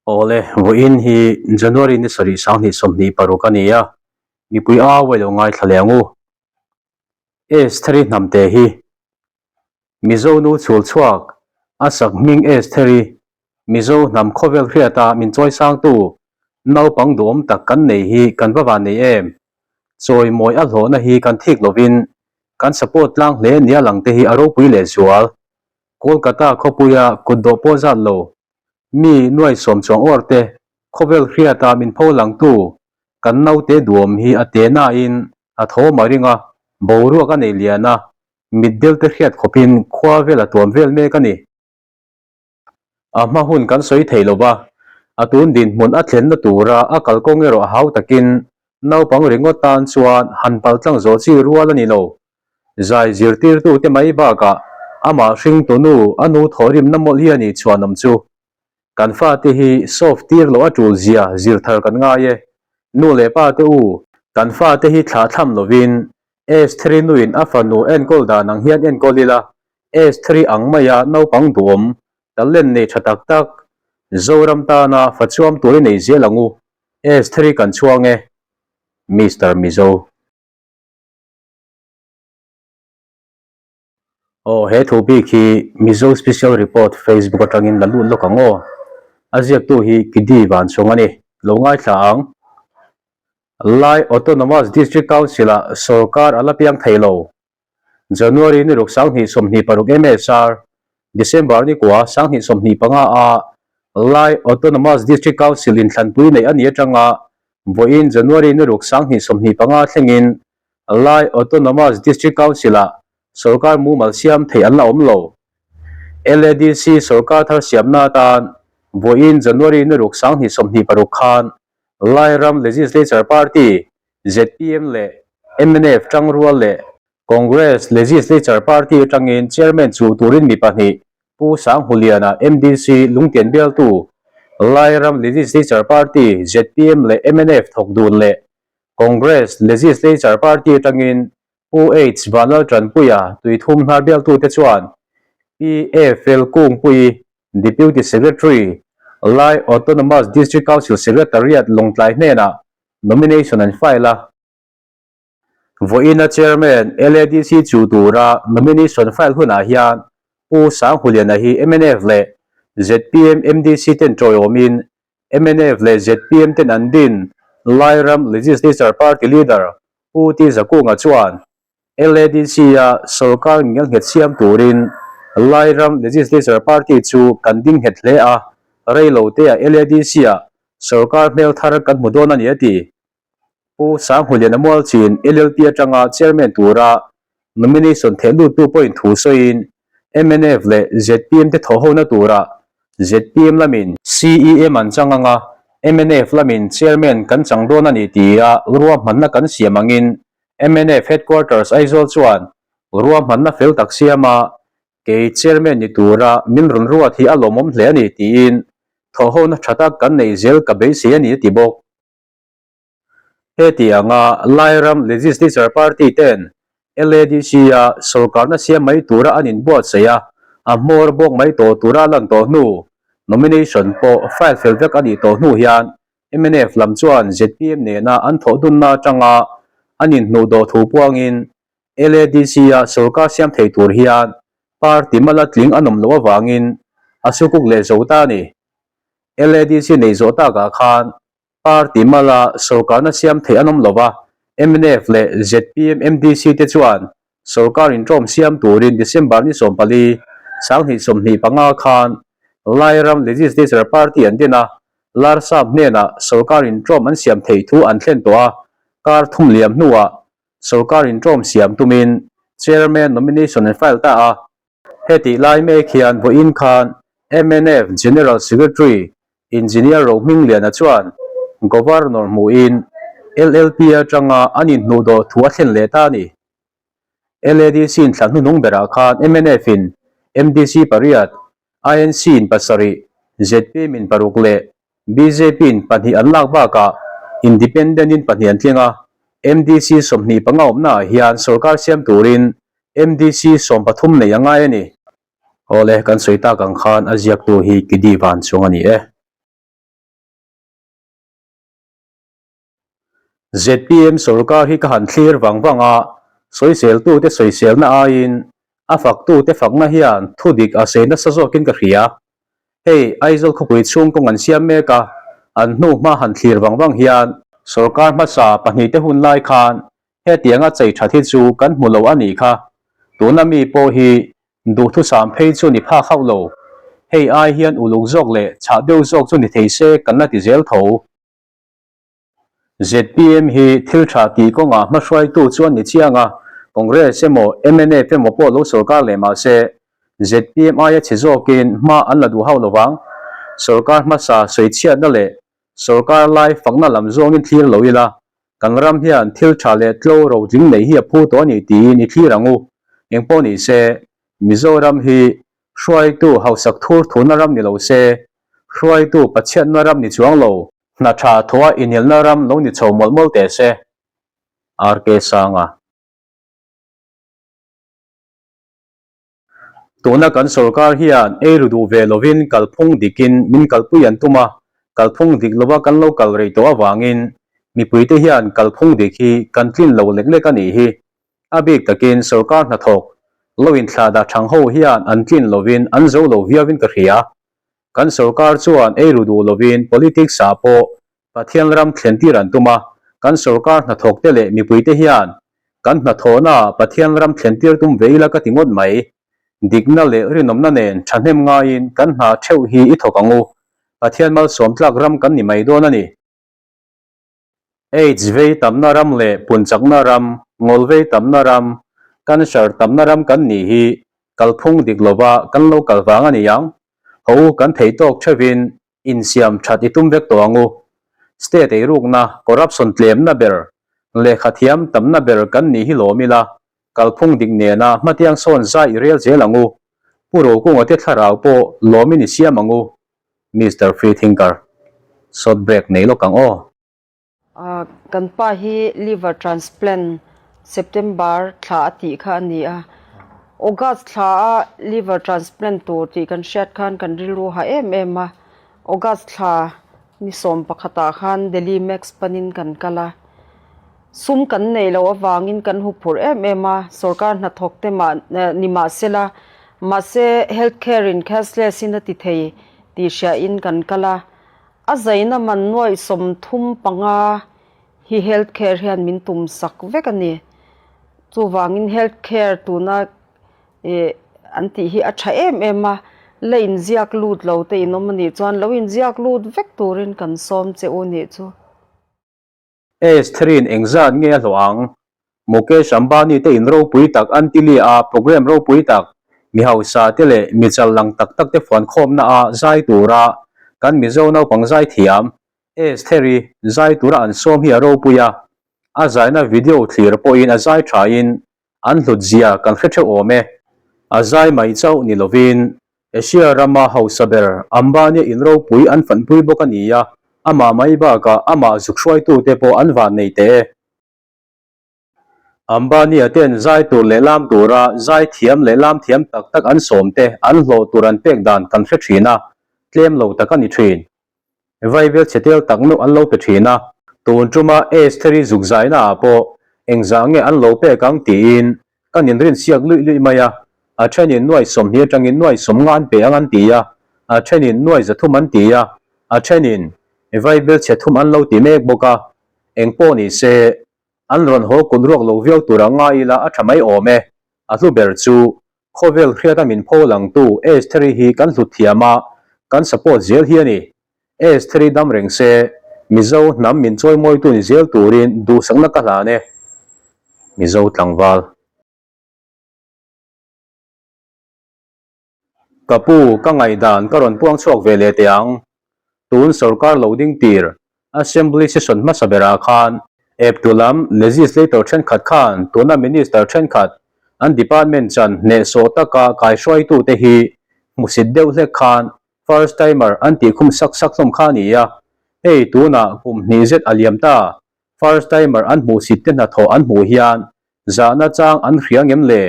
Awle, vawiin hi January ni sarih sanghnih 26 a ni a, mipui au a lo ngaithla leh ang u. Estheri hnamte hi Mizo nu chhul chhuak a sak hming Estheri, Mizo hnam khawvel hriata min chawi sangtu naupang duhawm tak kan nei hi kan va van nei em? Chawimawi a hlawhna hi kan thik lovin kan support tlang hle nia lang te hi a ropui lehzual. Kolkata khawpuia kutdawh pawh zat lo mi nuai sawm chuang awr te khawvel hriata min pho langtu kan naute duhawm hi a te nain a tho mah ring a, boruak a nei lian a, mitdel te hriat khawpin khua vel a tuam vel mek a ni. A hma hun kan sawi thei lo va, a tun dinhmun a thlenna tura a kalkawng erawh a hau takin naupang ringawt tan chuan han paltlang zawh chi rual a ni lo. Zai zirtirtute mai bakah amah hringtunu a nu thawhrimna mawlh hi a nih chhuanawm chu. Kan fate hi soft tir loh a tul zia zir thar kan ngai e. Nu leh pa te u, kan fate hi thlah thlam lovin Estheri nuin a fanu enkawl dan ang hian enkawl ila, Estheri ang maia naupang duhawm, talent nei tha tak tak, Zoram tana fa chuam tur i nei zel ang u. Estheri kan chhuang e. Mister Mizo. Aw, he thu bik hi Mizo Special Report Facebook atangin la lut lawk ang aw. A ziaktu hi Kidi Vanchhung a ni. Lo ngaithla ang. Lai Autonomous District Council-ah sorkar a la piang thei lo. January ni ruk 2026 MSR, December ni kua 2025 a Lai Autonomous District Council inthlanpui neih a ni atanga vawiin January ni ruk 2025 thlengin Lai Autonomous District Council-ah sorkar mumal siam theih an la awm lo. LADC sorkar thar siamna atan vawiin January ni ruk 2026 khan Lai ram Legislature Party, zpm leh mnf tangrual leh Congress Legislature Party atangin Chairman chuh turin mi pahnih Pu Sanghuliana MDC lungtian bialtu Lai ram Legislature Party, zpm leh mnf thawk dun leh Congress Legislature Party atangin Pu H Vanlaltanpuia tuithum hnar bialtute chuan Pi A Felkungpuii Deputy Secretary, Lai Autonomous District Council Secretariat Lawngtlai hnenah nomination an file a. Vawiina Chairman LADC chu tura nomination file hunah hian Pu Sanghuliana hi mnf leh zpm MDC ten tawiawmin Mnf leh zpm ten an din Lairam Legislature Party Leader Pu T Zakunga chuan LADC-a sorkar ngelnghet siam turin Lairam Legislature Party chu kan ding nghet hle a, rei lo teah LADC-a sorkar hmel thar kan hmu dawn a ni a ti. Pu Sanghuliana Mualchin LLP atanga Chairman tura nomination theh luttu pawhin thu sawiin mnf leh zpm te thawhhona tura zpm lamin CEM an chang anga mnf lamin Chairman kan chang dawn a ni tia ruahmanna kan siam angin mnf Headquarters Aizawl chuan ruahmanna fel tak siama kei Chairman ni tura min rawn ruat hi a lawmawm hle a ni tiin thawhhona tha tak kan neih zel ka beisei a ni a ti bawk. Heti anga Lairam Legislature Party ten LADC-a sorkarna siam mai tura an inbuatsaih a, a hmawr bawk mai tawh tura a lan tawh hnu, nomination pawh file fel vek a nih tawh hnu hian mnf lam chuan zpm nena an thawh dunna atanga an inhnuhdawh thu puangin LADC-a sorkar siam thei tur hian party mala tling an awm loh avangin a sukuk leh zo ta a ni. LADC nei zawh takah khan Party mala sorkarna siam theih an awm lo va, mnf leh zpm MDC te chuan sorkar inṭawm siam turin December ni 14, 2025 khan Lairam Legislature Party an din a, Larsap hnenah sorkar inṭawm an siam theih thu an thlen tawh a, kar thum liam hnuah sorkar inṭawm siam tumin Chairman nomination an file ta a. Hetih lai mek hian vawiin khan mnf General Secretary Engineer Rohmingliana chuan Governor hmuhin LLP atanga an inhnuhdawh thu a thlen leh ta a ni. LADC in thla hnuhnung berah khan mnf in MDC pariat, INC in pasarih, zpm in paruk leh bjp in pahnih an lak bakah Independent in pahnih an tling a, MDC 25 awmnaah hian sorkar siam turin MDC 13 nei a ngai a ni. Awle, kan sawi tak ang khan a ziaktu hi Kidi Van chung a ni e. ZPM sorkar hi ka han thlir vang vang a, sawiseltute sawiselna aiin a faktute fakna hian thudik a sei nasa zawkin ka hria. Hei Aizawl khawpui chhung kawng an siam mek a, an hnu hma han thlir vang vang hian sorkar hmasa pahnihte hun lai khan hetianga chei that hi chu kan hmu lo a nih kha. Tuna mi pawh hi duhthusam phei chu ni phak hauh lo. Hei ai hian uluk zawk leh chhah deuh zawk chu ni thei se kan la ti zel tho. Zpm hi thil tha tih kawngah hmahruaitu chu an ni chiang a, Congress emaw mnf emaw pawh lo sorkar leh mah se, zpm aia chhe zawkin hma an la duh hauh lo vang. Sorkar hmasa sawichhiatna leh sorkar lai fakna lam zawngin thlir lo ila, kan ram hian thil tha leh tlo rotling neih hi a phu tawh a ni tiin i thlir ang u. Engpawh ni se, Mizoram hi hruaitu hausak thur thurna ram ni lo se, hruaitu pachhiatna ram ni chuang lo. Hna tha thawha inelna ram lo ni chho mawlh mawlh teh se. RK Sanga. Tuna kan sorkar hian ei ru duh ve lovin kalphung dikin min kalpui an tum a, kalphung dik lova kan lo kal rei tawh avangin mipuite hian kalphung dik hi kan tlin lo lek lek a nih hi. A bik takin sorkar hnathawk lo inthlahdah thang ho hian an tlin lovin an zo lo viauin ka hria. Kan sorkar chuan ei ru duh lovin politics ah pawh Pathian ram thlen tir an tum a, kan sorkar hnathawk te leh mipui te hian kan hnathawhna ah Pathian ram thlen tir tum ve ila ka ti ngawt mai. Dikna leh rinawmna nen thahnem ngaiin kan hna theuh hi i thawk ang u. Pathian malsawm tlak ram kan ni mai dawn a ni. Aids vei tamna ram leh punchakna ram, ngawl vei tamna ram, cancer tamna ram kan nih hi kalphung dik lova kan lo kal vang a ni ang. Ho u kan theih tawk theuhin insiam that i tum vek tawh ang u. State eirukna, corruption tlemna ber, lehkha thiam tamna ber kan nih hi lawm ila, kalphung dik nena hmatiang sawn zai i rel zel ang u. Pu Rokunga te thlarau pawh lawmin i siam ang u. Mister Free Thinker, Short break nei lawk ang aw. Kan pa hi liver transplant September thla a tih kha a ni a, August thla a liver transplant tur tih kan hriat khan kan rilru ha em em a, August thla ni 11 ah khan Delhi Max panin kan kal a, sum kan neih loh avangin kan huphurh em em a, sorkar hnathawk te mah ni mahsela mahse health care in cashless in a ti thei tih hriain kan kal a, a zaina man nuaih 35 hi health care hian min tum sak vek a ni. Chuvangin health care tuna ih an tih hi a tha em em a, la inziak lut lo te in awm a nih chuan lo inziak lut vek turin kan sawm che u nih chu. Estherin engzat nge a hlawh ang? Mukesh Ambani te in ropui tak an ti li a, program ropui tak, mi hausa te leh mi chal lang tak tak te fuan khawmna a zai tura kan Mizo naupang zai thiam Estheri zai tura an sawm hi a ropui a, a zaina video thlir pawhin a zai thain An hlut zia kan hre theuh awm e. A zai mai chauh ni lovin Asia rama hausa ber Ambani in ropui an fanpui bawk a ni a, amah mai bakah amah zuk hruaitute pawh an van nei teh e. Ambani-a ten zai tur leh lam tura zai thiam leh lam thiam tak tak an sawmte an hlawh tur an pek dan kan hre thin a, tlem lo tak a ni thin. Vaibel chhe tel tak meuh an lo pe thin a, tun tuma Estheri zuk zaina ah pawh engzah nge an lo pek ang tiin kan inrin siak luih luih mai a, a thenin nuai 20 atangin nuai 50 an pe ang an ti a, a thenin nuai 300 an ti a, a thenin vaibel chhe thum an lo ti mek bawk a, engpawh ni se an rawn haw kut ruak lo viau tur ang nga ila a tha mai awm e, a hlu ber chu Khawvel hriata min pho langtu Estheri hi kan hlut thiam a, kan support zel hi a ni. Estheri dam reng se, Mizo hnam min chawimawitu ni zel turin duhsakna ka hlan e. Mizo tlangval. Ka pu, ka ngaihdan ka rawn puang chhuak ve leh teh ang. Tun sorkar lo ding tir Assembly session hmasa berah khan eptu lam legislator thenkhat khan tuna minister thenkhat an department chan hnehsawh taka kaihruaitute hi hmusit deuh hlek khan first timer an tihkhum sak sak hlawm kha a ni a, hei tunah kum hnih zet a liam ta, first timer an hmuhsit te hnathawh an hmuh hian zahna chang an hria ngem le?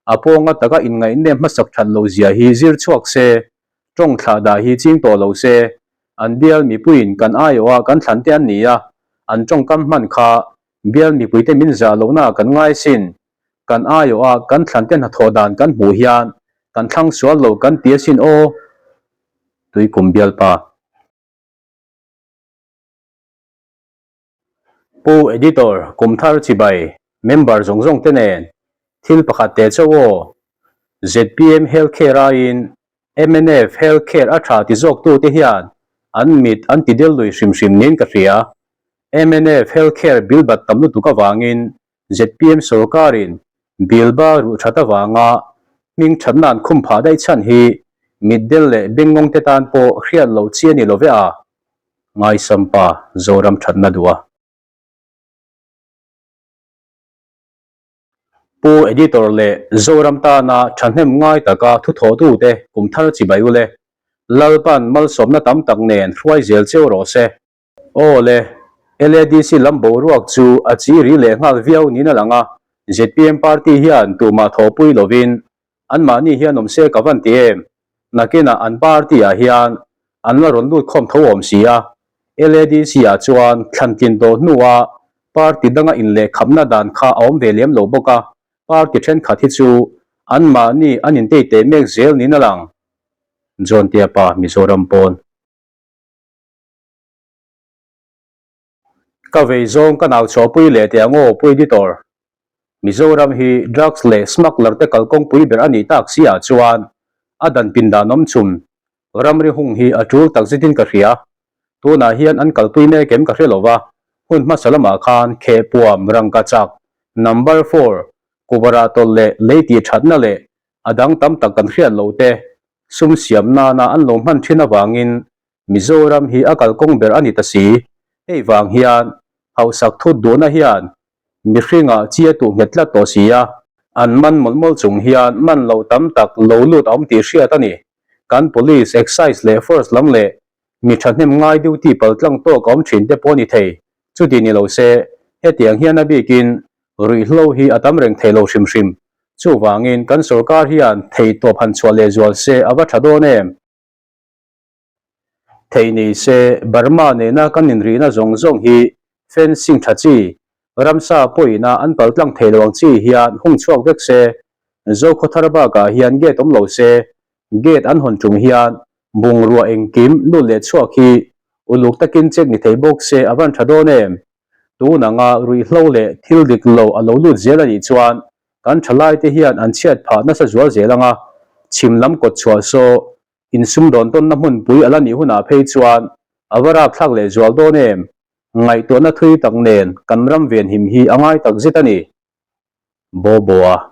A pawnga taka inngaihnem hmasak that loh zia hi zir chhuak se, tawng thlah dah hi ching tawh lo se, an bial mipuiin kan aiawh a kan thlan te an ni a, An tawngkam hman kha bial mipuite min zah lohna kan ngai sin. Kan aiawh a kan thlante hnathawh dan kan hmuh hian kan thlang sual lo kan ti asin aw. Tuikum bialpa. Pu Editor, Kumthar Chibai, member zawng zawng te nen thil pakhat teh chauh aw. Zpm Health Care aiin mnf Health Care a tha ti zawk tu te hian an mit an ti del lui hrim hrim niin ka hria. Mnf Health Care bill bat tam lutuk avangin zpm sorkarin bill ba ruh that avanga hming thatna an khum phah daih chhan hi mitdel leh bengngawng te tan pawh hriat loh chi a ni lo ve a. Ngaisampa Zoram thatna duh a. Pu Editor leh Zoram tana thahnem ngai taka thuthawhtute kum thar chibai ule Lalpan malsawmna tam tak nen hruai zel cheu rawh se. Aw le, LADC lam boruak chu a chi ri leh nghal viau niin a lang a, zpm party hian tumah thawhpui lovin anmahni hian awm se ka van ti em? Nakinah an party ah hian an la rawn lut khawm tho awm si a, LADC ah chuan thlantlin tawh hnua party danga inlehkhapna dan kha a awm ve lem lo bawk a, party thenkhat hi chu anmahni an intei teh mek zel niin a lang. John Tiapa, Mizoram pawn. Ka vei zawng ka nau chhuahpui leh teh ang aw Pu Editor. Mizoram hi drugs leh smuggler te kalkawngpui ber a nih tak si ah chuan a dan pin dan awm chhun ramri hung hi a tul tak zetin ka hria. Tunah hian an kalpui mek em ka hre lova, hun hmasa lamah khan Khehpuam, Rangkachak, Number four, Kuvarah tawlh leh lei tih thatna leh a dang tam tak kan hriat loh te sum siam nana an lo hman thin avangin Mizoram hi a kalkawng ber a ni ta si. Hei vang hian hausak thut duhna hian mihringah chi a tuh nghet tlat tawh si a, an man mawlh mawlh chung hian man loh tam tak lo lut a awm tih hriat a ni. Kan Police, Excise leh Force lam leh mi thahnem ngai duty paltlang tawk a awm thin te pawh a ni thei. Chuti ni lo se, hetiang hian a bikin ruihhlo hi a tam reng thei lo hrim hrim. Chuvangin kan sorkar hian theihtawp han chhuah lehzual se a va tha dawn em? Thei ni se, Burma nena kan inrihna zawng zawng hi fencing tha chi, ramsa pawhina an paltlang thei lo ang chi hian hung chhuak vek se, Zokhawthar bakah hian gate awm lo se, gate an hawn tum hian bungrua engkim lut leh chhuak hi uluk takin check ni thei bawk se a van tha dawn em? Tun anga ruihhlo leh thil dik lo a lo lut zel a nih chuan kan thalaite hian an chhiat phah nasa zual zel anga chhim lam kawt chhuah saw Insumdawn tawnna hmunpui a la nih hunah phei chuan a va rapthlak leh zual dawn em? Ngaihtuahna thui tak nen kan ram venhim hi a ngai tak zet a ni. Bobo-a.